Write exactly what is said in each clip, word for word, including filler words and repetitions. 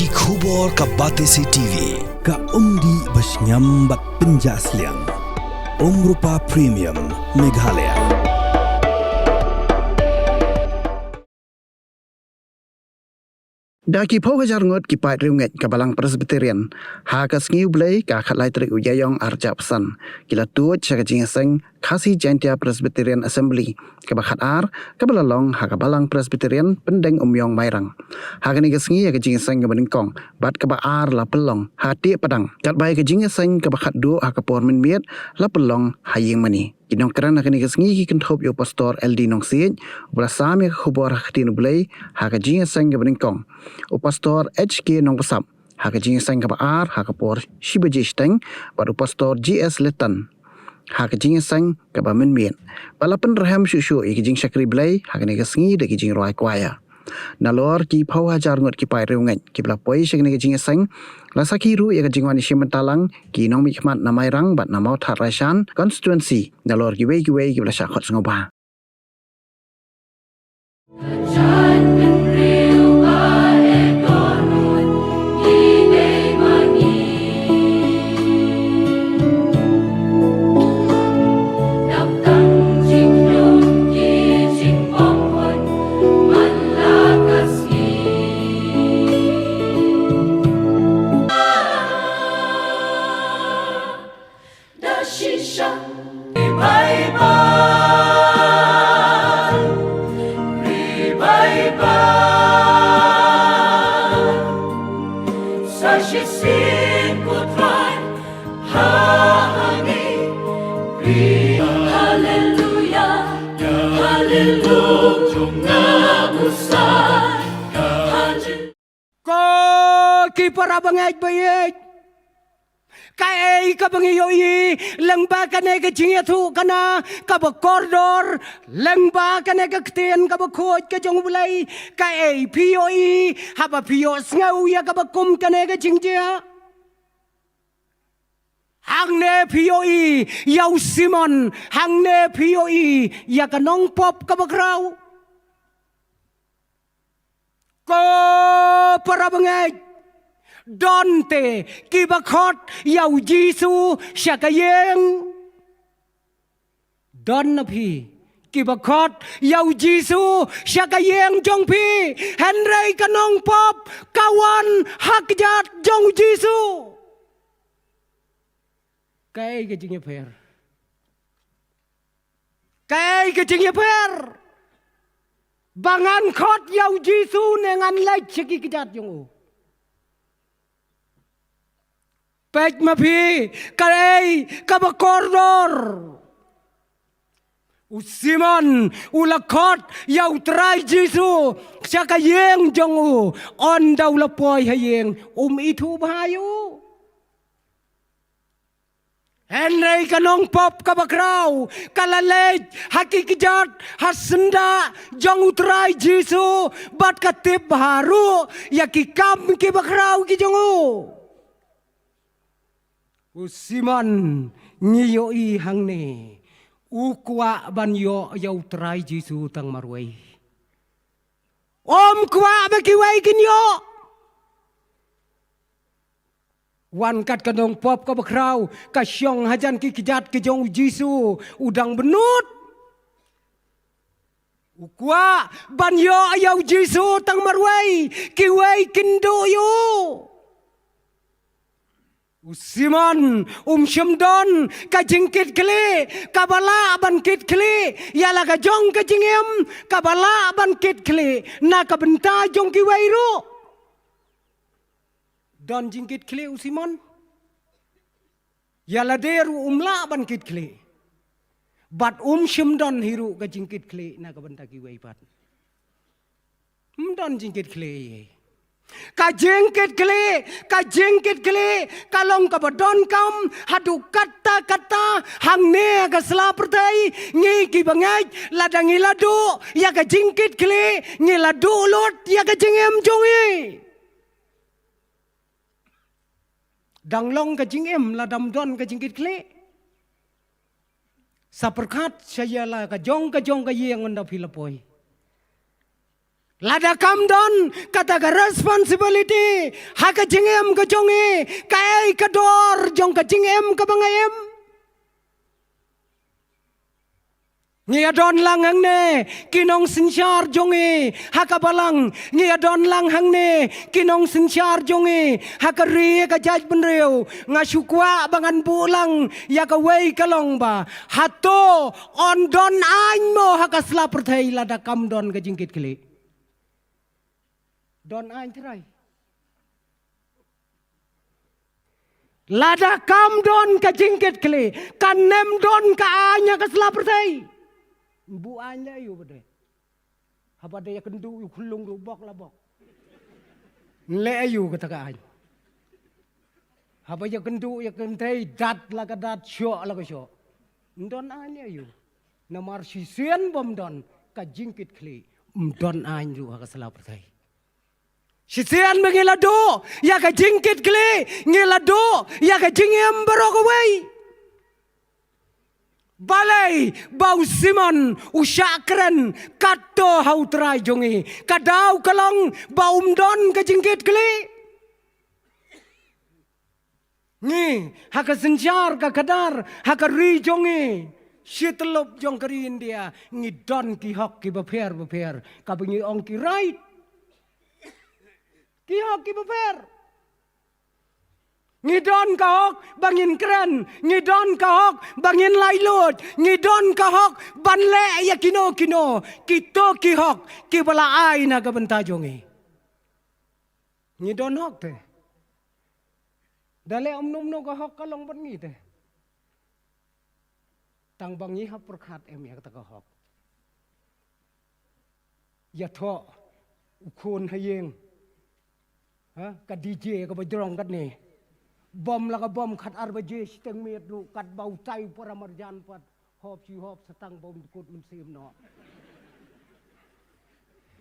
Ki khubor ka Batesi T V, ka umdih ba shngiam bad pynjah sliang. Umrupa Premium, Meghalaya. Da ki phew hajar ngut ki paid riewngeit ka Balang Presbyterian ha ka sngi U Blei ka khatlai tarik u Ïaïong arhajar arphew san ki la tuid sha ka jingïaseng Khasi Jaintia Presbyterian Assembly kaba khatar, kaba la long ha ka Balang Presbyterian Pyndengumiong Mairang. Ha kane ka sngi ïa ka jingïaseng kaba nyngkong bad kaba ar la pynlong ha Tieh Padang, katba ïa ka jingïaseng kaba khatduh ha ka por mynmiet la pynlong ha Ïingmane. Ki nongkren ha kane ka sngi ki kynthup ïa u Pastor L D Nongsiej, uba la sam ïa ka khubor ha ka ktien U Blei ha ka jingïaseng kaba nyngkong, u Pastor H K Nongbsap ha ka jingïaseng kaba ar ha ka por shi baje shiteng, bad u Pastor J S Letan ha ka jingïaseng kaba mynmiet. Bad la pynrhem shuh shuh ïa ka jingshakri Blei ha kane ka sngi da ki jingrwai kwaya. Nalor ki phew hajar ngut ki paid riewngeit kiba la poi sha kane ka jingïaseng, la sakhi ruh ïa ka jingwan ïashim bynta lang ki nongmihkhmat na Mairang bad na Mawthadraishan constituency, nalor kiwei kiwei kiba la shah khot sngewbha. Haleluya, haleluya, jong nga u Messiah. Ko ki para bangeit ba ïeit, kaei kaba ngi ïohi lyngba kane ka jingïathuhkhana kaba kordor, lyngba kane ka ktien kaba khuid ka jong U Blei? Kaei phi ïohi haba phi ïohsngew ïa kaba kum kane ka jingjia? Hangne phi ïohi ïa u Simon, hangne phi ïohi ïa ka nongpop kaba khraw. Ko para bangeit, don te kiba khot ïa u Jisu sha ka ïing. Don na phi kiba khot ïa u Jisu sha ka ïing jong phi, hynrei ka nongpop ka wan ha kjat jong u Jisu. Kaei ka jingïapher? Kaei ka jingïapher ba ngan khot ïa u Jisu ne ngan leit sha ki kjat jong u? Peit ma phi, kaei kaba kordor? U Simon u la khot ïa u Trai Jisu sha ka ïing jong u, ynda u la poi ha ïing um ithuh bha ïa u. Hynrei ka nongpop kaba khraw ka la leit ha ki kjat ha syndah jong u Trai Jisu bad ka tip bha ruh ïa ki kam kiba khraw ki jong u. U Simon ngi ïohi hangne u kwah ban ïoh ïa u Trai Jisu tang marwei. Um kwah ba kiwei kin ïoh. Wan kat ka nongpop kaba khraw ka shong hajan ki kjat ki jong u Jisu, u dang bynnud. U kwah ban ïoh ïa u Jisu tang marwei, kiwei kin duh ïa u. U Simon um shym don ka jingkitkhlieh kaba lah ban kitkhlieh ïa la ka jong ka jingim kaba lah ban kitkhlieh na ka bynta jong kiwei ruh. Don jingkitkhlieh u Simon? Ïa lade ruh um lah ban kitkhlieh. Bad um shym don hi ruh ka jingkitkhlieh na ka bynta kiwei pat. Um don jingkitkhlieh. Ka jingkitkhlieh, ka jingkitkhlieh ka long kaba donkam haduh katta katta. Hangne ka sla pyrthei, ngi kiba ngeit, lada ngi la duh ïa ka jingkitkhlieh, ngi la duh lut ïa ka jingim jong ngi. Dang long ka jingim lada ym don ka jingkitkhlieh. Sa pyrkhat sha ïa la ka jong ka jong ka ïing ynda phi la poi. Lada kam don kata ka responsibility ha ka jingim ka jong ngi, kaei ka dor jong ka jingim kaba nga im? Ngi ïa don lang hangne ki nongsynshar jong ngi ha ka balang, ngi ïa don lang hangne ki nongsynshar jong ngi ha ka ri ka jaitbynriew. Nga shu kwah ba ngan buh lang ïa kawei ka long ba, hato yn don aiñ mo ha ka sla pyrthei lada kam don ka jingkitkhlieh? Don aiñ trai. Lada kam don ka jingkitkhlieh, kan ym don ka aiñ ha ka sla pyrthei. Buh aiñ leh aïu ba dei? Haba dei ïakynduh ïa u khyllung ruh bok la bok. Leh aïu kata ka aiñ? Haba ïakynduh ïakynthei, dat la ka dat, shoh la ka shoh. Ym don aiñ leh aïu? Namar shisien bym don ka jingkitkhlieh, ym don aiñ ruh ha ka sla pyrthei. Shisien ba ngi la duh ïa ka jingkitkhlieh, ngi la duh ïa ka jingim baroh kawei. Balei ba u Simon u shah kren katto ha u Trai jong ngi? Ka daw ka long ba um don ka jingkitkhlieh. Ngi ha ka synshar ka khadar ha ka ri jong ngi, shi tyllup jong ka ri India, ngi don ki hok kiba pher bapher, kaba ngi ong ki right. Ki hok kiba pher. Ngi don ka hok ba ngin kren, ngi don ka hok ba ngin laitluid, ngi don ka hok ban leh ïa kino kino, kito ki hok kiba la ai na ka bynta jong ngi. Ngi don hok te. Da leh kumno kumno ka hok ka long bad ngi te. Tang ba ngi hap pyrkhat em ïa kata ka hok. Ïathoh u khun ha ïing. Ha, ka D J kaba jrong katne. Bom la ka bom khatar baje shiteng miet ruh katba utai u para marjan pat. Hop shi hop sa tang ba um kut mynsiem noh.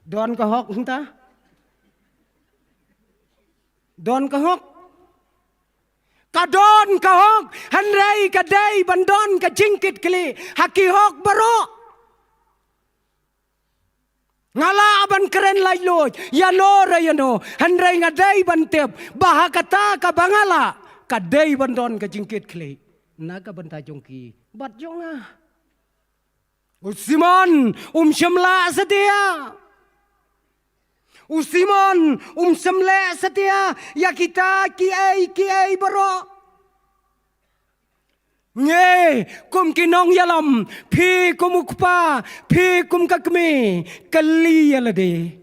Don ka hok hangta? Don ka hok? Ka don ka hok, hynrei ka dei ban don ka jingkitkhlieh ha ki hok baroh. Nga lah ban kren laitluid ïano re ïano, hynrei nga dei ban tip ba ha kata kaba nga lah, ka dei ban don ka jingkitkhlieh na ka bynta jong ki bad jong nga. U Simon um shym lah satia. U Simon um shym lah satia ïa kita kiei kiei baroh. Ngi kum ki nongïalam, phi kum u kpa, phi kum ka kmie, kylli ïa lade.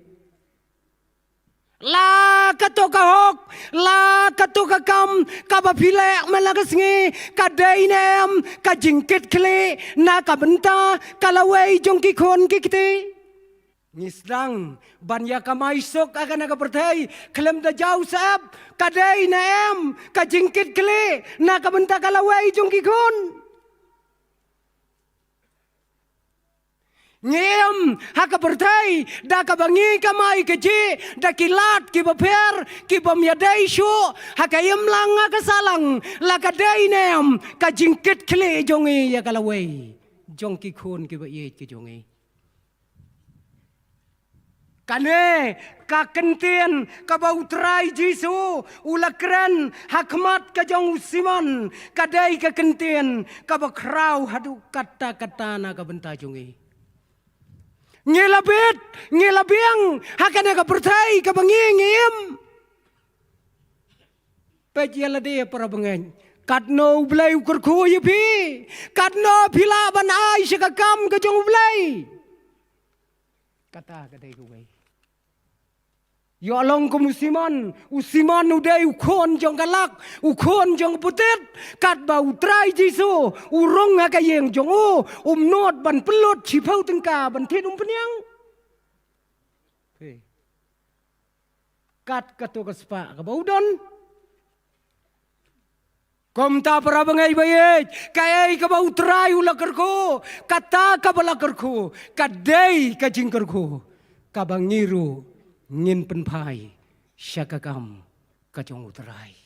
La kato ka hok, la kato ka kam kaba phi leh man la ka sngi, ka dei ne em ka jingkitkhlieh na ka bynta ka lawei jong ki khun ki kti? Ngi sdang ban ïa kamai suk ha kane ka pyrthei khlem da jaw sep, ka dei ne em ka jingkitkhlieh na ka bynta ka lawei jong ki khun? Ngi im ha ka pyrthei da kaba ngi kamai kajih da ki lad kiba pher, ki bym ïadei shuh ha ka imlang ha ka sahlang, la ka dei ne em ka jingkitkhlieh jong ngi ïa ka lawei jong ki khun kiba ïeit ki jong ngi? Kane ka kyntien kaba u Trai Jisu u la kren ha khmat ka jong u Simon, ka dei ka kyntien kaba khraw haduh katta katta na ka bynta jong ngi. Ngi la bit, ngi la biang ha kane ka pyrthei kaba ngi ngi im. Peit ïa lade para bangeit. Katno U Blei u kyrkhu ïa phi? Katno phi lah ban ai sha ka kam ka jong U Blei? Kata ka dei kawei. Ïoh long kum u Simon, u Simon u dei u khun jong ka lak, u khun jong ka putit, katba u Trai Jisu u rung ha ka ïing jong u, um nud ban pynlut shiphew tyngka ban thied umpynïang. Kat kato ka spah kaba u don. Kumta para bangeit ba ïeit, kaei kaba u Trai u la kyrkhu, kata kaba la kyrkhu ka dei ka jingkyrkhu kaba ngi ruh ngin pynphai sha ka kam ka jong u Trai.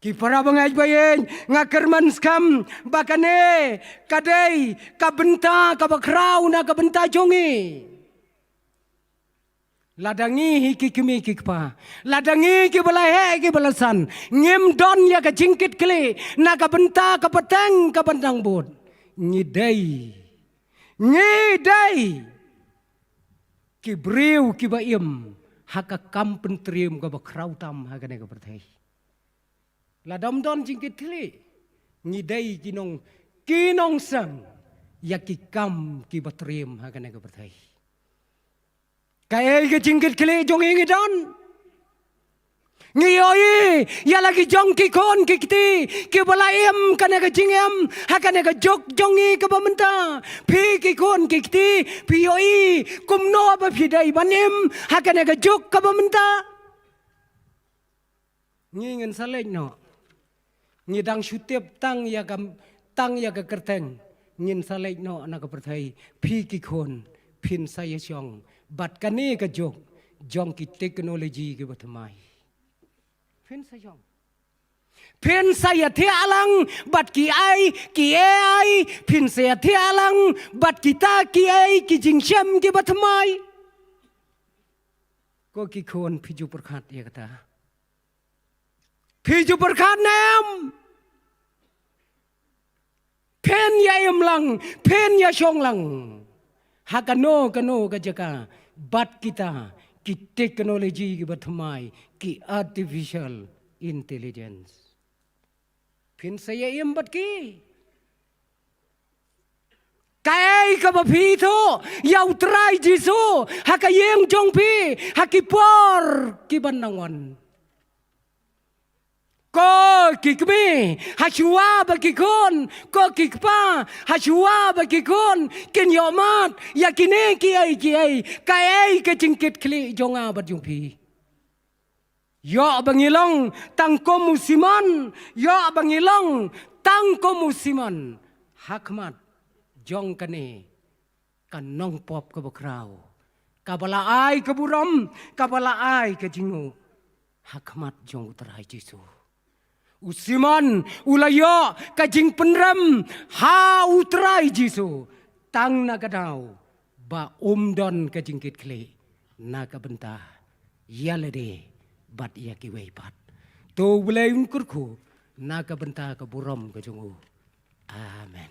Ki para bangeit ba ïeit, nga kyrmen skhem ba kane ka dei ka bynta kaba khraw na ka bynta jong ngi. Lada ngi hi ki kmie ki kpa, lada ngi ki ba la heh ki ba la san, ngim don ïa ka jingkitkhlieh na ka bynta ka pateng ka bynta bud, ngi dei, ngi dei ki briew ki ba im ha ka kam pyntriem ka ba khraw tam ha kane ka pyrthei. Lada ym don jingkitkhlieh, ngi dei ki nong, ki nongseng ïa ki kam ki ba triem ha kane ka pyrthei. Kaei ka jingkitkhlieh jong ngi ngi don? Ngi ïohi ïa la ki jong ki khun ki kti ki ba la im kane ka jingim ha kane ka juk jong ngi ka ba mynta. Phi ki khun ki kti, phi ïohi kumno ba phi dei ban im ha kane ka juk ka ba mynta? Ngi ngin sa leit noh. Ngi dang shu tip tang ïa ka, tang ïa ka kyrteng. Ngin sa leit noh na ka pyrthei. Phi ki khun, phin sa ïa shong bad kane ka juk jong ki technology ki ba thymmai. Phin sa shong. Phin sa ïa thiah lang bad ki ai, ki A I, phin sa ïa thiah lang bad kita ki ai, ki jingshem ki ba thymmai. Ko ki khun, phi ju pyrkhat ïa kata? Phi ju pyrkhat ne em? Phin ïa im lang, phin ïa shong lang ha kano kano ka jaka bad kita ki technology ki ba thymmai, ki artificial intelligence. Phin sa ïa im bad ki? Kaei ka ba phi ïathuh ïa U Trai Jisu ha ka ïing jong phi ha ki por ki ban nang wan? Ko ki kmie, ha shuwa ba ki khun, ko ki kpa, ha shuwa ba ki khun kin ïohmad ïa kine ki ai ki ai, kaei ka jingkitkhlieh jong nga bad jong phi? Ïoh ba ngi long tang kum u Simon, ïoh ba ngi long tang kum u Simon ha khmat jong kane ka nongpop ka ba khraw, ka ba la ai ka burom, ka ba la ai ka jingnguh ha khmat jong U Trai Jisu. U Simon u la ïoh ka jingpynrem ha U Trai Jisu tang na ka daw ba um don ka jingkitkhlieh na ka bynta ïa lade bad ïa kiwei pat. To U Blei un kyrkhu na ka bynta ka burom ka jong u. Amen.